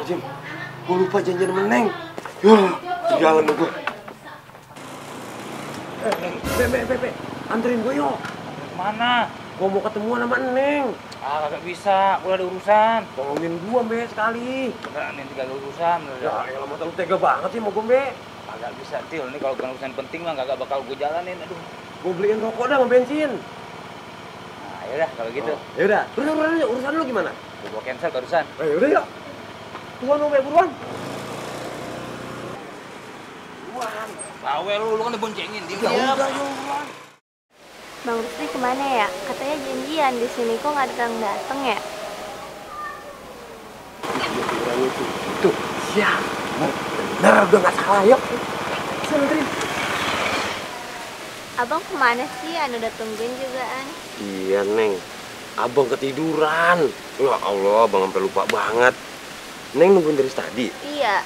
Astagfirullahaladzim. Gue lupa janjian sama Neng. Jalan dong gue. Be, anterin gue yuk. Mana? Gue mau ketemuan sama Neng. Kagak bisa, gue ada urusan. Tolongin gue, Be, sekali. Beneran ini gak ada urusan. Ya elah, mata lu tega banget sih mau gue, Be. Kagak bisa, Til. Ini kalau bukan urusan penting mah kagak bakal gue jalanin. Aduh. Gue beliin rokok dah sama bensin. Nah, yaudah kalau gitu. Yaudah, urusan lu gimana? Gue cancel barusan. Yaudah yuk. Buruan, Be, buruan. Bawel lu kan diboncengin. Ya udah, yuk, buruan. Bang Rusdi kemana ya? Katanya janjian di sini, kok nggak datang ya? Tuh, siap. Bener, udah nggak salah, yuk. Santerin. Abang kemana sih? Anu udah tungguin juga, An. Iya, Neng. Abang ketiduran. Ya Allah, abang sampai lupa banget. Neng nungguin dari tadi? Iya.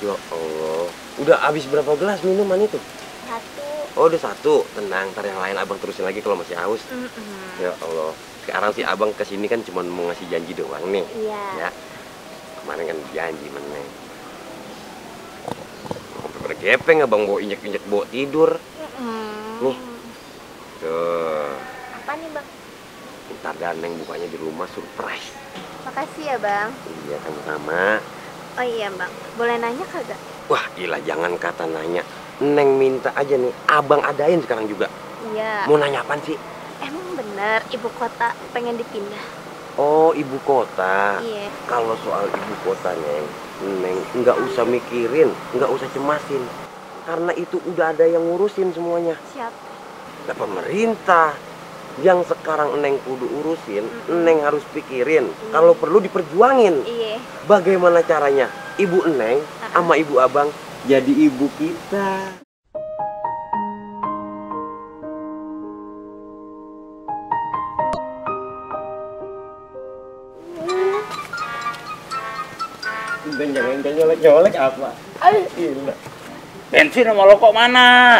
Ya Allah. Udah habis berapa gelas minuman itu? 1. Oh, udah 1. Tenang, ntar yang lain abang terusin lagi kalau masih haus. Ya Allah. Sekarang sih abang kesini kan cuma mau ngasih janji doang nih. Iya. Ya. Kemarin kan janji meneng. Sampai pada gepeng abang bawa injek-injek bawa tidur. Nih. Tuh. Apa nih, Bang? Ntar dan Neng bukanya di rumah surprise. Makasih ya, Bang. Iya, sama-sama. Oh iya, Bang. Boleh nanya kagak? Wah, gila, jangan kata nanya. Neng minta aja nih, abang adain sekarang juga. Iya. Mau nanya apaan sih? Emang bener ibu kota pengen dipindah? Oh, ibu kota. Iya. Kalau soal ibu kota, Neng nggak usah mikirin, nggak usah cemasin. Karena itu udah ada yang ngurusin semuanya. Siapa? Nah, pemerintah. Yang sekarang Neng kudu urusin, Neng harus pikirin. Kalau perlu diperjuangin. Iya. Bagaimana caranya? Ibu Neng sama ibu abang jadi ibu kita. Jangan nyolek apa? Gila. Bensin sama rokok mana?